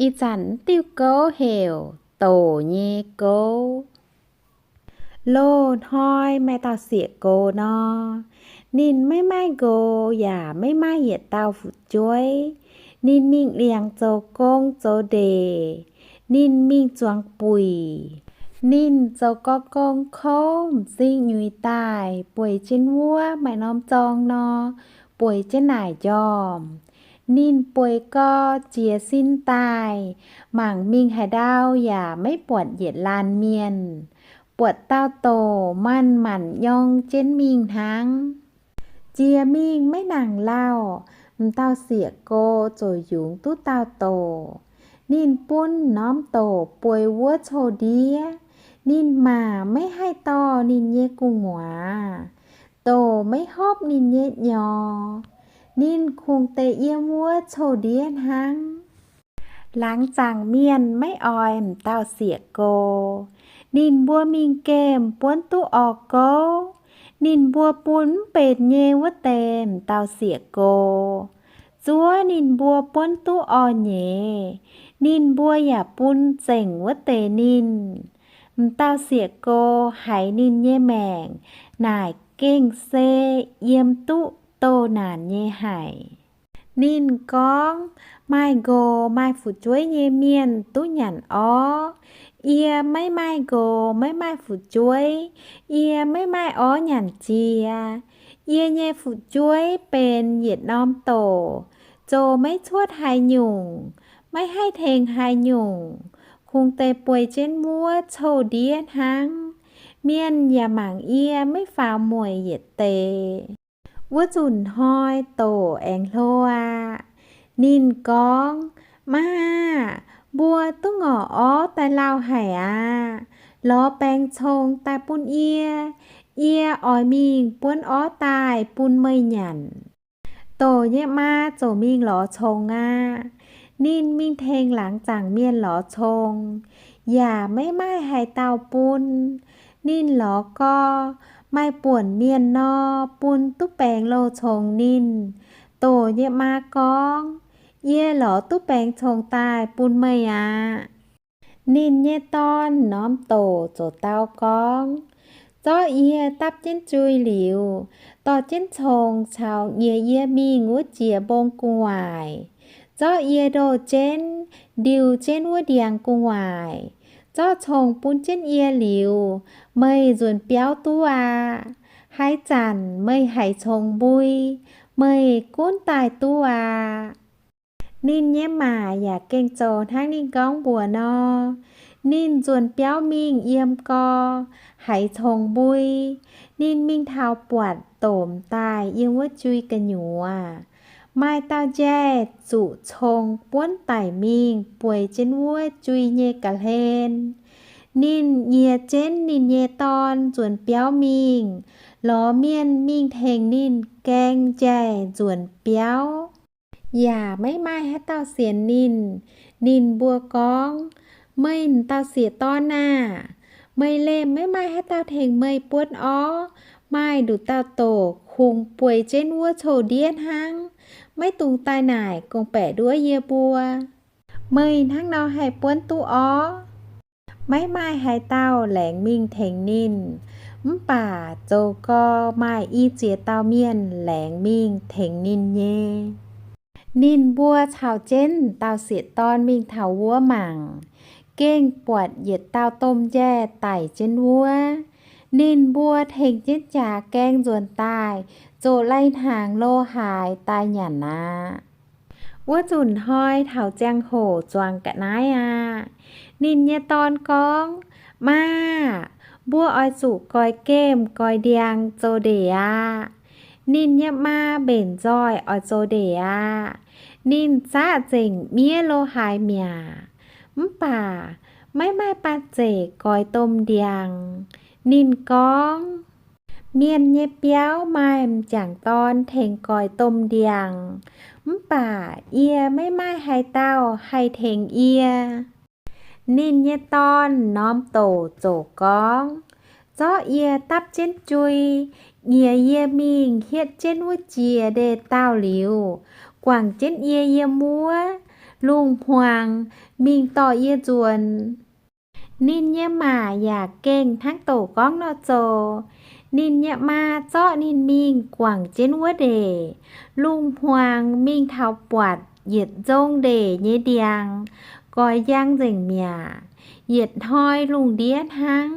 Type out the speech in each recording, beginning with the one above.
Ih zanc diuh gouv heuc doc nyei gouv. Loz-hnoi maaih dauh sieqv-gox nor, ninh maiv maaih nqox yaac maiv maaih yietc dauh fu'jueiv. Ninh mingh liangx zoux gong zoux ndeic. Ninh mingh zuangx buic. Ninh zoux gong gong kouv m'zing nyuiz daaih, bueix jienv wuov maaih norm zorng nor, bueix jienv naaic njormh. Ninh bueix gau, jiez sin daaih, mangc mingh haaix ndau yaac maiv buatc yietc laanh mienh. Buatc dauh doc manc-manc nyorng jienv mingh hnangv. Jiex mingh maiv nangc lauh, m'dauh sieqv-gox ziouc yungz duqv dauh doc. Ninh bun norm doc bueix wuov coux ndiev. Ninh maac maiv haih dorh ninh nyei gu'nguaaz. Doc maiv hopv ninh nyei nyorx. Ninh kungx deix yiem wuov coux ndiev hnangv. Laangz zaangc mienh maiv oix m'dauh sieqv-gox. Ninh mbuo mingh gemh buonv duqv orv gouv. Ninh mbuo bun mv benx nyei wuov deix m'dauh sieqv-gox. Zuov ninh mbuo buonv duqv orv nyeiz. Ninh mbuo yaac bun zengc wuov deix ninh. M'dauh sieqv-gox haiz ninh nyei maengc naaic gengh se yiem duqv doh naanc nyei haic. Ninh gorngv, maaih nqox maaih fu'jueiv nyei mienh duqv nyanc orv. Yie maiv maaih nqox maiv maaih fu'jueiv, yie maiv maaih orv nyanc jiex. Yie nyei fu'jueiv benx yietc norm doc, zoux maiv cuotv haaix nyungc, maiv haih tengx haaix nyungc, kungx deix bueix jienv wuov coux ndiev hnangv. Mienh yaac mangc yie maiv faaux mueic yietc deix. Wuov nzunc hnoi doc aengx hlo aqv. Ninh gorngv, maa aah! Mbuo duqv ngorc orv daaih lauh haic aqv. Lorz baengx congx daaih bun yie. Yie oix mingh buonv orv daaih bun meih nyanc. Doc nyei maa ziouc mingh lorz congx aqv. Ninh mingh tengx laangz zaangc mienh lorz congx, yaac maiv maaih haaix dauh bun. Ninh lorz gau, maaih buonc mienh nor bun duqv baengx loz-congx ninh. Doc nyei maa gorngv, yie lorz duqv baengx congx daaih bun meih aqv. Ninh nyei dorn norm doc ziouc dau gorngv, zorqv yie dapv jienv jui liuz, dorh jienv congx caux nyiex yie mingh wuov jiex mbong gu'nguaaic. Zorqv yie ndoh jienv, ndiux jienv wuov ndiangx gu'nguaaic. Zorqv congx bun jienv yie liuz, meih nzuonx biauv duqv aqv. Haaix zanc meih haiz congx mbui, meih gunv daaih duqv aqv. Ninh nyei maa yaac gengh zoux hnangv ninh gorngv mbuox nor. Ninh nzuonx biauv mingh yiem gau, haiz congx mbui. Ninh mingh taux buatc domh daaih yiem wuov jui gu'nyuoz. Maaih dauh njaih zuqc congx buonv daic mingh bueix jienv wuov jui nyei ga'hlen. Ninh nyiex jienv ninh nyei dorn nzuonx biauv mingh, lorz mienh mingh tengx ninh gaeng njaih nzuonx biauv. Yaac maiv maaih haaix dauh sienx ninh. Ninh mbuo gorngv, meih m'dauh sieqv-dorn aah! Meih lemh maiv maaih haaix dauh tengx meih buonv orv. Maaih nduqc dauh doc kungx bueix jienv wuov coux ndiev hnangv. Maiv dungx daaih naaic gorngv-baeqc nduov yie mbuo. Meih hnangv nor haih buonv duqv orv? Maiv maaih haaix dauh laengz mingh tengx ninh. Mv baac zoux gau maaih i ziex dauh mienh laengz mingh tengx ninh nyei. Ninh mbuo caux jienv dauh sieqv-dorn mingh taux wuov mangc, gengh buatc yietc dauh domh njaih daic jienv wuov. Ninh mbuo tengx jienv jaax gaeng nzuonx daaih, zoqc lai hnaangx lo haaix daaih nyanc aqv. Wuov nzunc hnoi taux ziangh hoc zuangx ga'naaiv aqv. Ninh nyei dorn gorngv, maa aah! Mbuo oix zuqc goix gemh goix ndiangx zoux ndeic aqv. Ninh nyei maa mbenc nzoih oix zoux ndeic aqv. Ninh zaqv nzengc miev lo haaix mi'aqv. Mv baac maiv maaih banh zeic goix domh ndiangx. Ninh gorngv, mienh nyei biauv maaih m'jangc dorn tengx goix domh ndiangx, mv baac yie maiv maaih haaix dauh haih tengx yie. Ninh nyei dorn norm doc ziouc gorngv, zorqv yie dapv jienv jui, nyiex yie mingh hietv jienv wuov jiex ndeic-daauh liuz, guangc jienv yie yiem wuov, lungh hmuangx mingh dorh yie nzuonx. Ninh nyei maa yaac gengh hnangv doqc gorngv nor zoux. Ninh nyei maa zorqv ninh mingh guangc jienv wuov ndeic. Lungh hmuangx mingh taux buatc yietc nzong ndeic nyei ndiangx, goix njang nzengc mi'aqv. Yietc hnoi lungh ndiev hnangv,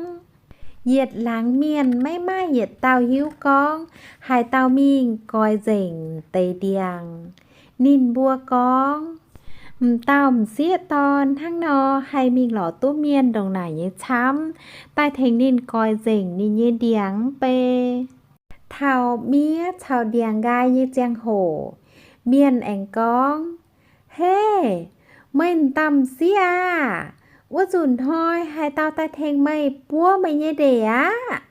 yietc laangz mienh maiv maaih yietc dauh hiuv gorngv haaix dauh mingh goix nzengc deix ndiangx. Ninh mbuo gorngv, m'dauh m'sieqv dorn hnangv nor haih mingh lorz duqv mienh ndongc naaic nyei camv, daaih tengx ninh goix nzengc ninh nyei ndiangx mv bei. Taux miev caux ndiangx nqaai nyei ziangh hoc, mienh aengx gorngv, Hei, meih m'dauh m'sieqv aah! Wuov nzunc hnoi haaix dauh daaih tengx meih buov meih nyei ndeic aqv?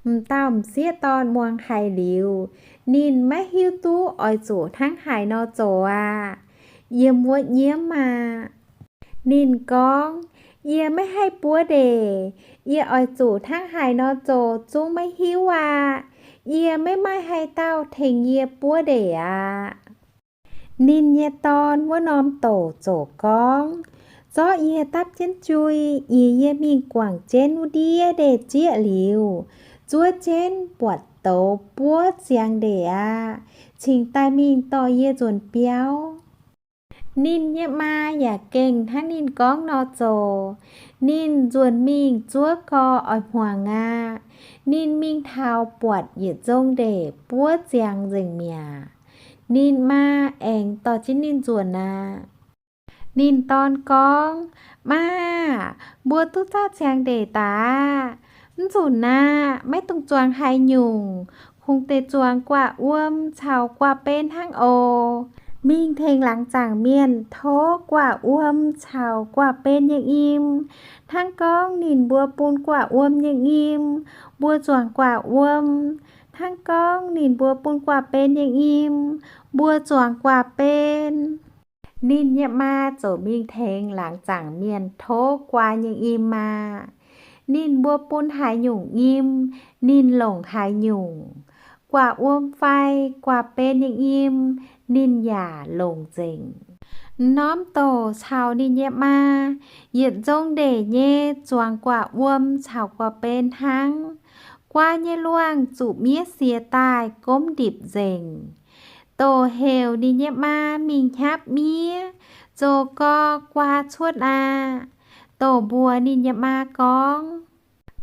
M'dauh m'sieqv dorn muangx haiz liuz, ninh maiv hiuv duqv oix zuqc hnangv haaix nor zoux aqv. Yiem wuov nyiemv aqv. Ninh gorngv, Yie maiv haih buov ndeic. Yie oix zuqc hnangv haaix nor zoux zungv maiv hiuv aqv. Yie maiv maaih haaix dauh tengx yie buov ndeic aqv. Ninh nyei dorn wuov norm doc ziouc gorngv, Zorqv yie dapv jienv jui, yie, yie mingh guangc jienv wuov ndiev ndeic-zieqv liuz, zuov jienv buatc douz buov ziangx ndeic aqv. Cingx daaih mingh dorh yie nzuonx biauv. Ninh nyei maa yaac gengh hnangv ninh gorngv nor zoux. Ninh nzuonx mingh zuov gau oix hmuangx aqv. Ninh mingh taux buatc yietc nzong ndeic buov ziangx nzengc mi'aqv. Ninh maa aengx dorh jienv ninh nzuonx aqv. Ninh dorn gorngv, Maa, mbuo duqv zaqv ziangx ndeic daaih aqv. Mv nzunc aqv, maiv dungx zuangx haaix nyungc, kungx deix zuangx guaav wuom caux guaav ben hnangv oc. Mingh tengx laangz zaangc mienh tov guaav wuom caux guaav ben nyei nyim. Hnangv gorngv ninh mbuo bun guaav wuom nyei nyim, mbuo zuangx guaav wuom. Hnangv gorngv ninh mbuo bun guaav ben nyei nyim, mbuo zuangx guaav ben. Ninh nyei maa ziouc mingh tengx laangz zaangc mienh tov guaav nyei nyim aqv. Ninh mbuo bun haaix nyungc nyim, ninh longc haaix nyungc. Guaav wuom fai guaav ben nyei nyim, ninh yaac longc nzengc. M'norm doc caux ninh nyei maa yietc nzong ndeic nyei zuangx guaav wuom caux guaav ben hnangv. Guaav nyei luangh zuqc miev siex daaih gomv ndipc nzengc. Doc heuc ninh nyei maa mingh hnyapv miev, zoux gau guaav cuotv aqv. Doc mbuox ninh nyei maa gorngv,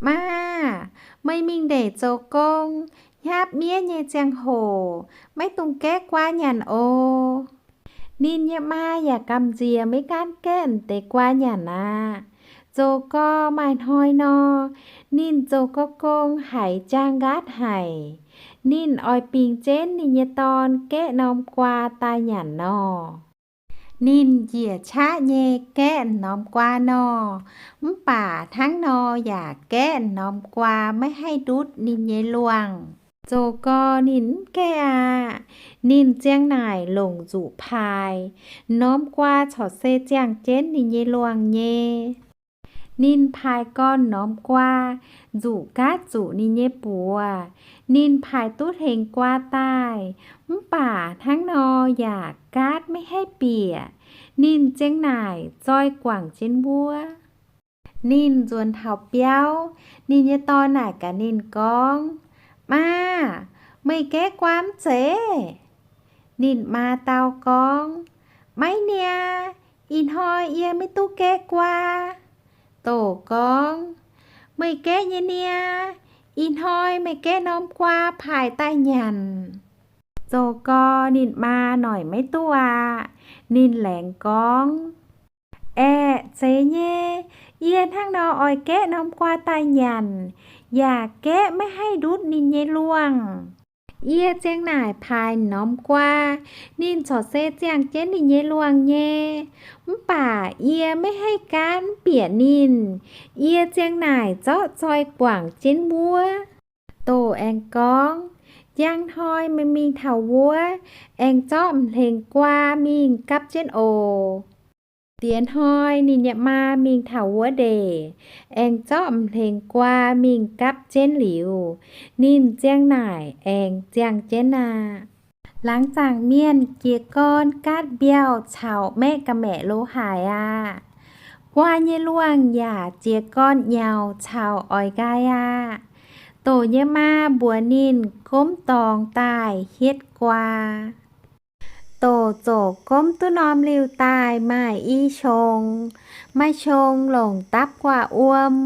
Maa, meih mingh ndeic zoux gong, hnyapv miev nyei ziangh hoc maiv dungx gaeqv guaav nyanc oc. Ninh nyei maa yaac gamh nziex maiv gaanv gaeqv deix guaav nyanc aqv. Zoux gau maaih hnoi nor, ninh zoux gau gong haiz jaang nqaatv haic. Ninh oix bingx jienv ninh nyei dorn gaeqv norm guaav daaih nyanc nor. Ninh njiec qaqv nyei gaeqv norm guaav nor, mv baac hnangv nor yaac gaeqv norm guaav maiv haih ndutv ninh nyei luangh. Zoux gau ninh mv gaeqv aqv. Ninh ziang naaic longc nzuqc paaix, norm guaav corc se ziangh jienv ninh nyei luangh nyei. Ninh paaix gorn norm guaav, nzuqc gaatv zuqc ninh nyei buoz. Ninh paaix duqv hlengx guaav daaih, mv baac hnangv nor yaac gaatv maiv haih bieqc. Ninh ziang naaic zoi guangc jienv wuov. Ninh nzuonx taux biauv, ninh nyei dorn naaic gaax ninh gorngv, Maa, meih gaeqv guaav mv zeiz? Ninh maa dau gorngv, Maiv niaa, ih hnoi yie maiv duqv gaeqv guaav. Doc gorngv, Meih gaeqv nyei niaa, ih hnoi meih gaeqv norm guaav paaix daaih nyanc. Zoux gau ninh maa noic maiv duqv aqv. Ninh laengz gorngv, Aeqv, zeiz nyei. Yie hnangv nor oix gaeqv norm guaav daaih nyanc, yaac gaeqv maiv haih ndutv ninh nyei luangh. Yie ziang naaic paaix norm guaav, ninh corc se ziangh jienv ninh nyei luangh nyei. Mv baac yie maiv haih gaanv bieqc ninh. Yie ziang naaic zorqv zoi guangc jienv wuov. Doc aengx gorngv, Njang hnoi meih mingh taux wuov, aengx zorqv m'hlengc guaa mingh gapv jienv oc. Diex hnoi ninh nyei maa mingh taux wuov ndeic, aengx zorqv m'hlengc guaa mingh gapv jienv liuz, ninh ziang naaic aengx ziangh jienv aqv. Laangz zaangc mienh jiez gorn gaatv mbiauh caux maeqv ga'maeqc lo haic aqv. Guaa nyei luangh yaac jiez gorn nyaux caux oix nqaai aqv. Doc nyei maa mbuox ninh gomv dorngx daaih hietv guaa. Doc ziouc gomv duqv norm liuh daaih maaih i qongx. Maaih qongx longc dapv guaav wuom,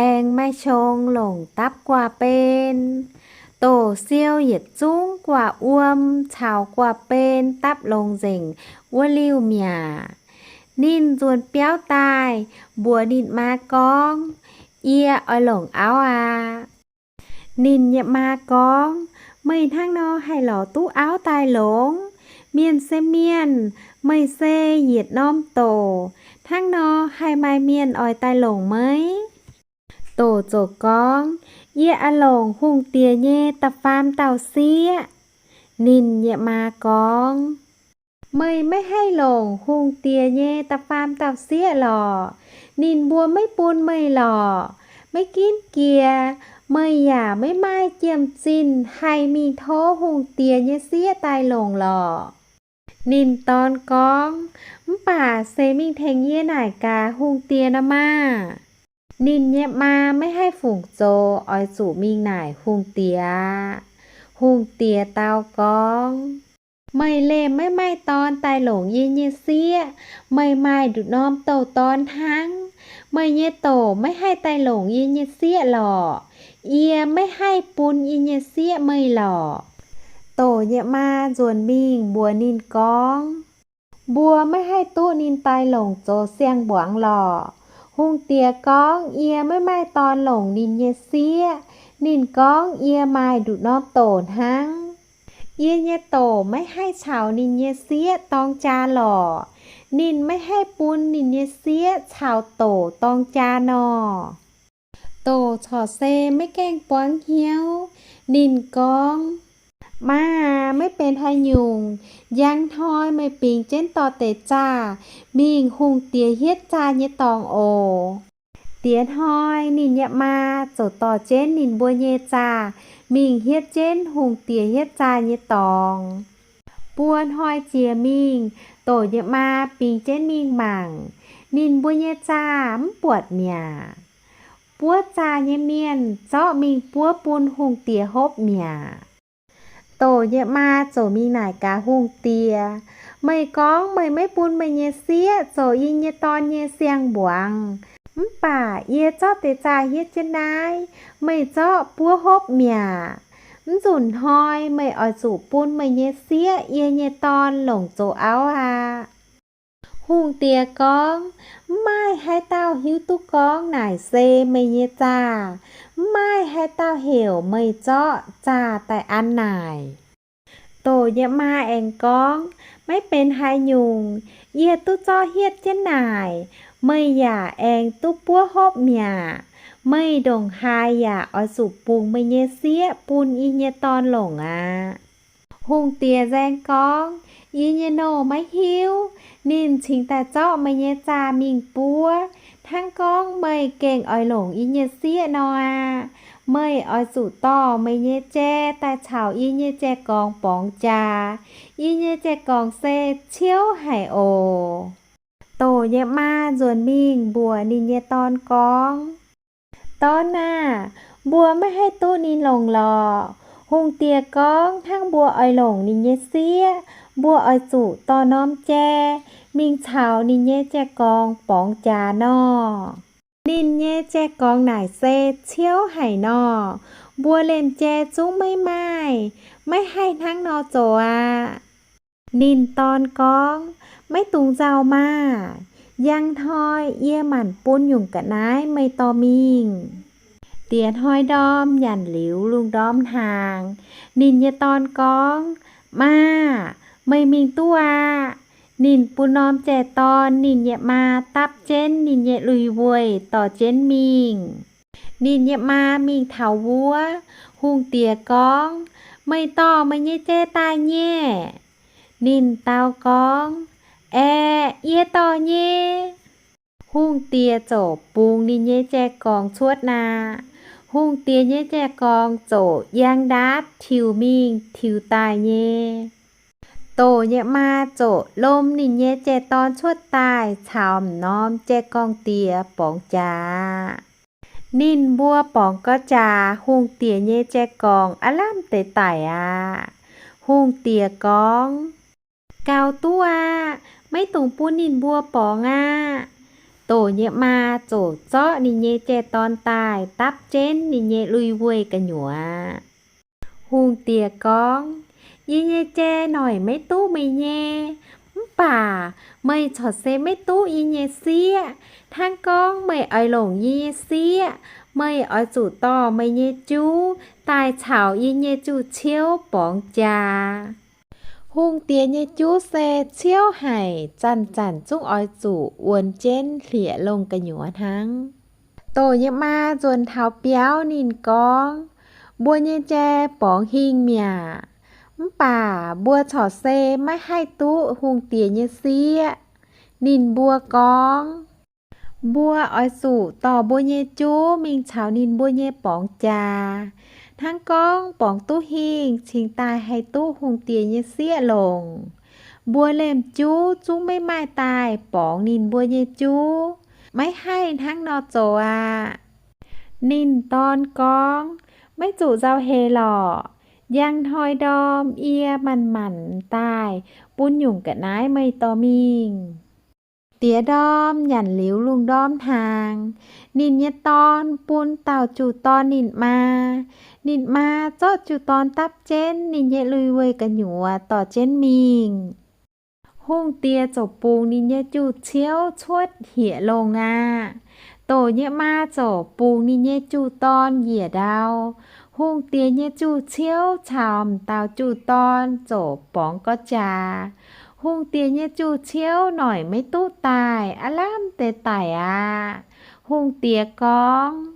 aengx maaih qongx longc dapv guaav ben. Doc siou yietc zungv guaav wuom caux guaav ben dapv longx nzengc wuov liuh mi'aqv. Ninh nzuonx biauv daaih mbuox ninh maa gorngv, Yie oix longc auv aqv. Ninh nyei maa gorngv, Meih hnangv nor haih lorz duqv auv daaih longx? Mienh se mienh, meih se yietc norm doc, hnangv nor haih maaih mienh oix daaih longc meih? Doc ziouc gorngv, Yie oix longc hungh diex nyei da'faam dauh sieqv. Ninh nyei maa gorngv, Meih maiv haih longc hungh diex nyei da'faam dauh sieqv lorqc. Ninh mbuo maiv bun meih lorqc. Maiv ginv jiex, meih yaac maiv maaih jiem-zinh haih mingh tov hungh diex nyei sieqv daaih longc lorqc. Ninh dorn gorngv, Mv baac se mingh tengx yie naaic gaax hungh diex nor maah! Ninh nyei maa maiv haih fungc zoux, oix zuqc mingh naaic hungh diex aqv. Hungh diex dau gorngv, Meih lemh maiv maaih dorn daaih longc yie nyei sieqv. Meih maaih nduqc norm douz-dorn hnangv. Meih nyei doc maiv haih daaih longc yie nyei sieqv lorqc. Yie maiv haih bun yie nyei sieqv meih lorqc. Doc nyei maa nzuonx mingh mbuox ninh gorngv, mbuo maiv haih duqv ninh daaih longc zoux siang-mbuangz lorqc. Hungh diex gorngv yie maiv maaih dorn longc ninh nyei sieqv. Ninh gorngv yie maaih nduqc norm doc hnangv. Yie nyei doc maiv haih caux ninh nyei sieqv dorng jaa lorqc. Ninh maiv haih bun ninh nyei sieqv caux doc dorng jaa nor. Doc corc se maiv gaengh buangv hnyouv. Ninh gorngv, Maa aac, maiv benx haaix nyungc. Njang hnoi meih bingx jienv dorh deix zaah mingh hungh diex hietv zaah nyei dorngx oc. Diex hnoi ninh nyei maa ziouc dorh jienv ninh mbuo nyei zaah mingh hietv jienv hungh diex hietv zaah nyei dorngx. Buo hnoi jiex mingh, doc nyei maa bingx jienv mingh mangc, ninh mbuo nyei zaah mv buatc mi'aqv. Buov zaah nyei mienh zorqv mingh buov bun hungh diex hopv mi'aqv. Doc nyei maa ziouc mingh naaic gaax hungh diex, Meih gorngv meih maiv bun meih nyei sieqv zoux yie nyei dorn nyei siang-mbuangz, mv baac yie zorqv deix zaah hietv jienv naaiv, meih zorqv buov hopv mi'aqv. Mv nzunc hnoi meih oix zuqc bun meih nyei sieqv yie nyei dorn longc zoux auv aqv. Hungh diex gorngv, Mv maaih haaix dauh hiuv duqv gorngv naaic se meih nyei zaah. Mv maaih haaix dauh heuc meih zorqv zaah daaih an naaic. Doc nyei maa aengx gorngv, Maiv benx haaix nyungc. Yie duqv zorqv hietv jienv naaic, meih yaac aengx duqv buov hopv mi'aqv. Meih ndongc haaix yaac oix zuqc bungx meih nyei sieqv bun yie nyei dorn longc aqv. Hungh diex nzaeng gorngv, Yie nyei nouh maiv hiuv. Ninh cingx daaih zorqv meih nyei zaah mingh buov, hnangv gorngv meih gengh oix longc yie nyei sieqv nor aqv. Meih oix zuqc dorh meih nyei jai daaih caux yie nyei jai-gorngx borngz jaax. Yie nyei jai-gorngx se ciouv haic oc. Doc nyei maa nzuonx mingh mbuox ninh nyei dorn gorngv, Dorn aah! Mbuo maiv haih duqv ninh longc lorqc. Hungh diex gorngv hnangv mbuo oix longc ninh nyei sieqv, mbuo oix zuqc dorh norm jai mingh caux ninh nyei jai-gorngx borngz jaax nor. Ninh nyei jai-gorngx naaic se ciouv haic nor. Mbuo liemh jai zungv maiv maaih. Maiv haih hnangv nor zoux aqv. Ninh dorn gorngv, Maiv dungx nzauh maah! Njang hnoi yie maanc bun nyungc ga'naaiv meih dorh mingh. Diex hnoi ndorm nyanc liuz lungh ndorm hnaangx, ninh nyei dorn gorngv, Maa, meih mingh duqv aqv. Ninh bun norm jai-dorn ninh nyei maa dapv jienv ninh nyei lui-weih dorh jienv mingh. Ninh nyei maa mingh taux wuov, hungh diex gorngv, Meih dorh meih nyei jai daaih nyei? Ninh dau gorngv, Aeqv, yie dorh nyei. Hungh diex ziouc bungx ninh nyei jai-gorngx cuotv aqv. Hungh diex nyei jai-gorngc ziouc yangh ndaatv tiux mingh tiux daaih nyei. Doc nyei maa ziouc lomh ninh nyei jai-dorn cuotv daaih caux m'norm jai-gorngc diex borngz jaax. Ninh mbuo borngz gau jaax, hungh diex nyei jai-gorngc aav lamh deix daic aqv. Hungh diex gorngv, Gauh duqv aqv. Maiv dungx bun ninh mbuo borngz aqv. Doc nyei maa ziouc zorqv ninh nyei jai-dorn daaih dapv jienv ninh nyei lui-weih gu'nyuoz. Hungh diex gorngv, Yie nyei jai noic maiv duqv meih nyei, mv baac meih corc se maiv duqv yie nyei sieqv. Hnangv gorngv meih oix longc yie nyei sieqv, meih oix zuqc dorh meih nyei juv daaih caux yie nyei juv-ciouv borngz jaax. Hungh diex nyei juv se ciouv haic, zanc-zanc zungv oix zuqc wuonx jienv hlieqv-longh gu'nyuoz hnangv. Doc nyei maa nzuonx taux biauv ninh gorngv, Mbuo nyei jai borngz hingh mi'aqv, mv baac mbuo corc se maiv haih duqv hungh diex nyei sieqv. Ninh mbuo gorngv, Mbuo oix zuqc dorh mbuo nyei juv mingh caux ninh mbuo nyei borngz jaax. Hnangv gorngv borngz duqv hingh cingx daaih haih duqv hungh diex nyei sieqv longc. Mbuo liemh juv zungv maiv maaih daaih borngz ninh mbuo nyei juv. Maiv haih hnangv nor zoux aqv. Ninh dorn gorngv, Maiv zuqc nzauh heix lorqc. Njang hnoi ndorm yie manc-manc daaih bun nyungc ga'naaiv meih dorh mingh. Diex ndorm nyanc liuz lungh ndorm hnaangx, ninh nyei dorn bun dauh juh-dorn ninh maa. Ninh maa zorqv juh-dorn dapv jienv ninh nyei lui-weih gu'nyuoz dorh jienv mingh. Hungh diex ziouc bungx ninh nyei juh-ciouv cuotv hlieqv-longh aqv. Doc nyei maa ziouc bungx ninh nyei juh-dorn njiec ndau. Hungh diex nyei juh-ciouv caux m'dauh juh-dorn ziouc borngz gau jaax. Hungh diex nyei juh-ciouv noic maiv duqv daaih, aav lamh deix daic aqv. Hungh diex gorngv,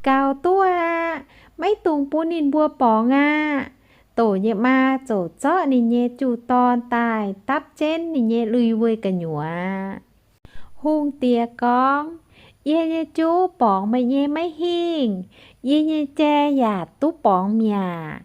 Gauh duqv aqv. Maiv dungx bun ninh mbuo borngz aqv. Doc nyei maa ziouc zorqv ninh nyei juh-dorn daaih dapv jienv ninh nyei lui-weih gu'nyuoz. Hungh diex gorngv, Yie nyei juv borngz meih nyei maiv hingh. Yie nyei jai yaac duqv borngz mi'aqv,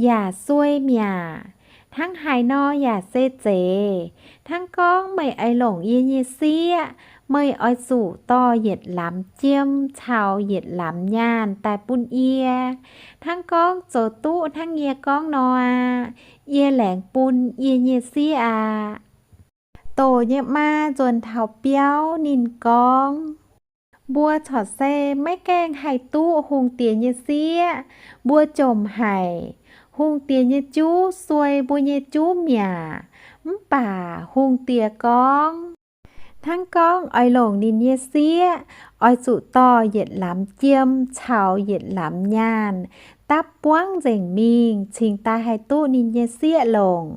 yaac suei mi'aqv. Hnangv haaix nor yaac se zeiz. Hnangv gorngv meih oix longc yie nyei sieqv, meih oix zuqc dorh yietc lamz jiem caux yietc lamz nyaanh daaih bun yie. Hnangv gorngv zoux duqv hnangv yie gorngv nor aqv, yie laengz bun yie nyei sieqv aqv. Doc nyei maa nzuonx taux biauv ninh gorngv, Mbuo corc se maiv gaengh haih duqv hungh diex nyei sieqv. Mbuo jomc haic. Hungh diex nyei juv suei mbuo nyei juv mi'aqv. Mv baac hungh diex gorngv, Hnangv gorngv oix longc ninh nyei sieqv, oix zuqc dorh yietc lamz jiem caux yietc lamz nyaanh dapv buangv nzengc mingh cingx daaih haih duqv ninh nyei sieqv longc.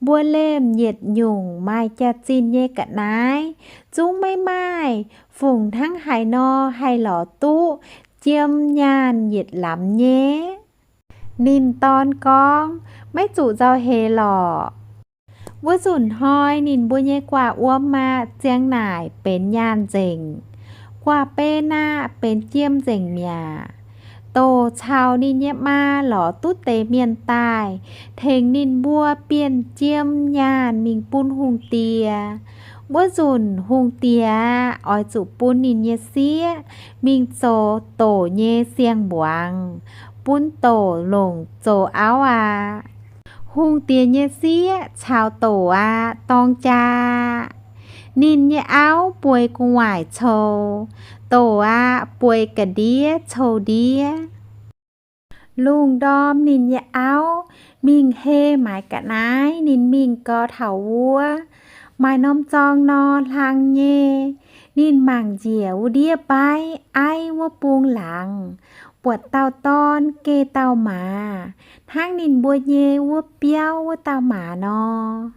Mbuo lemh yietc nyungc maaih jaax-zinh nyei ga'naaiv zungv maiv maaih, fungc hnangv haaix nor haih lorz duqv jiem nyaanh yietc lamz nyei? Ninh dorn gorngv, Maiv zuqc nzauh heix lorqc. Wuov nzunc hnoi ninh mbuo nyei guaax wuom aqv, ziang naaic benx nyaanh nzengc. Guaax ben aqv, benx jiem nzengc mi'aqv. Doc caux ninh nyei maa lorz duqv deix mienh daaih tengx ninh mbuo bienh jiem nyaanh mingh bun hungh diex. Wuov nzunc hungh diex aqv, oix zuqc bun ninh nyei sieqv mingh zoux doc nyei siang-mbuangz, bun doc longc zoux auv aqv. Hungh diex nyei sieqv caux doc aqv dorng jaa. Ninh nyei auv bueix gu'nguaaic cou, doc aqv bueix ga'ndiev cou-ndiev. Lungh ndorm ninh nyei auv mingh hei maaiz ga'naaiv, ninh mingh gau taux wuov, maaih norm zorng nor hlang nyei. Ninh mangc njiec wuov ndiev mbaiv aiv wuov bung laangz, buatc dauh dorn geh dauh maaz, hnangv ninh mbuo nyei wuov biauv wuov dauh maaz nor.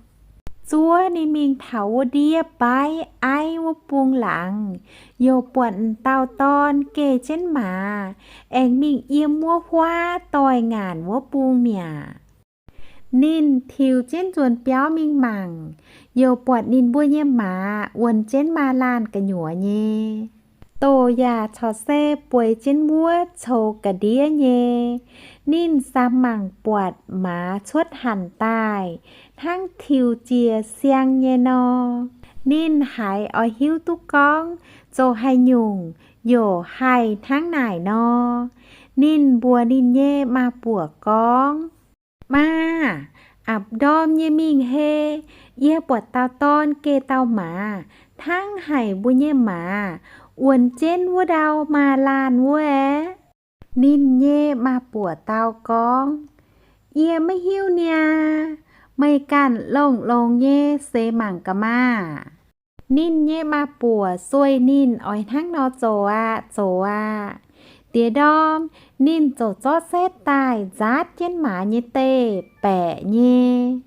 Zuov ninh mingh taux wuov ndiev mbaiv aiv wuov bung laangz, youc buatc dauh dorn geh jienv maaz, aengx mingh yiem wuov huaav doix-ngaanc wuov bung mi'aqv. Ninh tiux jienv nzuonx biauv mingh mangc, youc buatc ninh mbuo nyei maaz wuonx jienv maaz-laanh gu'nyuoz nyei. Doc yaac corc se bueix jienv wuov coux ga'ndiev nyei. Ninh samx mangc buatc maaz cuotv hanc daaih hnangv tiux jiex siang nyei nor. Ninh haiz oix hiuv duqv gorngv zoux haaix nyungc yaac haih hnangv naaic nor. Ninh mbuox ninh nyei maa-buoc gorngv, Maa, apc ndorm nyei mingh hei, yie buatc dauh dorn geh dauh maaz hnangv haic mbuo nyei maaz wuonx jienv wuov ndau maaz-laanh wuov aeqv. Ninh nyei maa-buoc dau gorngv, Yie maiv hiuv niaa. Meih ganh longx-longx nyei seix mangc gaax maah! Ninh nyei maa-buoc sueih ninh oix hnangv nor zoux aqv. Zoux aqv. Diex ndorm ninh ziouc zorqv setv daaih nzaatv jienv maaz nyei deic-baeqc nyei.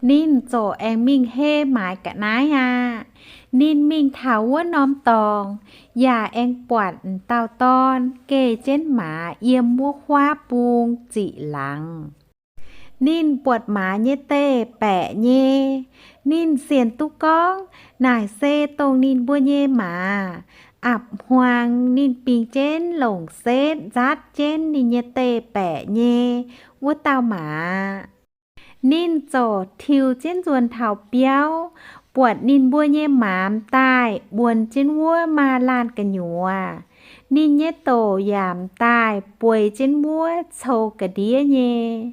Ninh ziouc aengx mingh hei maaiz ga'naaiv aqv. Ninh mingh taux wuov norm dorngx, yaac aengx buatc m'dauh dorn geh jienv maaz yiem wuov huaav bung ziqc laangz. Ninh buatc maaz nyei deic-baeqc nyei. Ninh sienx duqv gorngv naaic se dongh ninh mbuo nyei maaz. Apc hmuangx ninh bingx jienv longc setv nzaatv jienv ninh nyei deic-baeqc nyei wuov dauh maaz. Ninh ziouc tiux jienv nzuonx taux biauv, buatc ninh mbuo nyei maaz m'daaih mbuonx jienv wuov maaz-laanh gu'nyuoz. Ninh nyei doc yaac m'daaih bueix jienv wuov coux ga'ndiev nyei.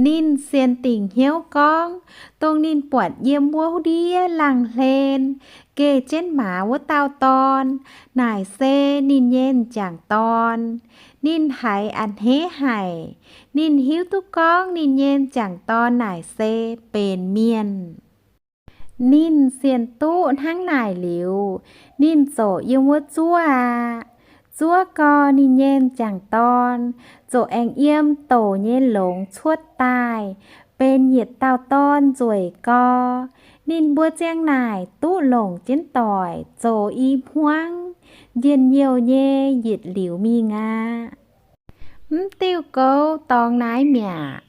Ninh sienx dingc hnyouv gorngv, dongh ninh buatc yiem wuov ndiev laangh hlen geh jienv maaz wuov dauh dorn, naaic se ninh nyei m'jangc dorn. Ninh haiz a'hneiv haic. Ninh hiuv duqv gorngv ninh nyei m'jangc dorn naaic se benx mienh. Ninh sienx duqv hnangv naaic liuz, ninh ziouc yiem wuov zuov aqv. Zuov gau, ninh nyei m'jangc dorn ziouc aengx yiem doc nyei longx cuotv daaih, benx yietc dauh dorn nzueic gau. Ninh mbuo ziang naaic duqv longc jienv doic zoux i hmuangv njien-youh nyei yietc liuz mingh aqv. Mv diuh goux dorngx naaiv mi'aqv.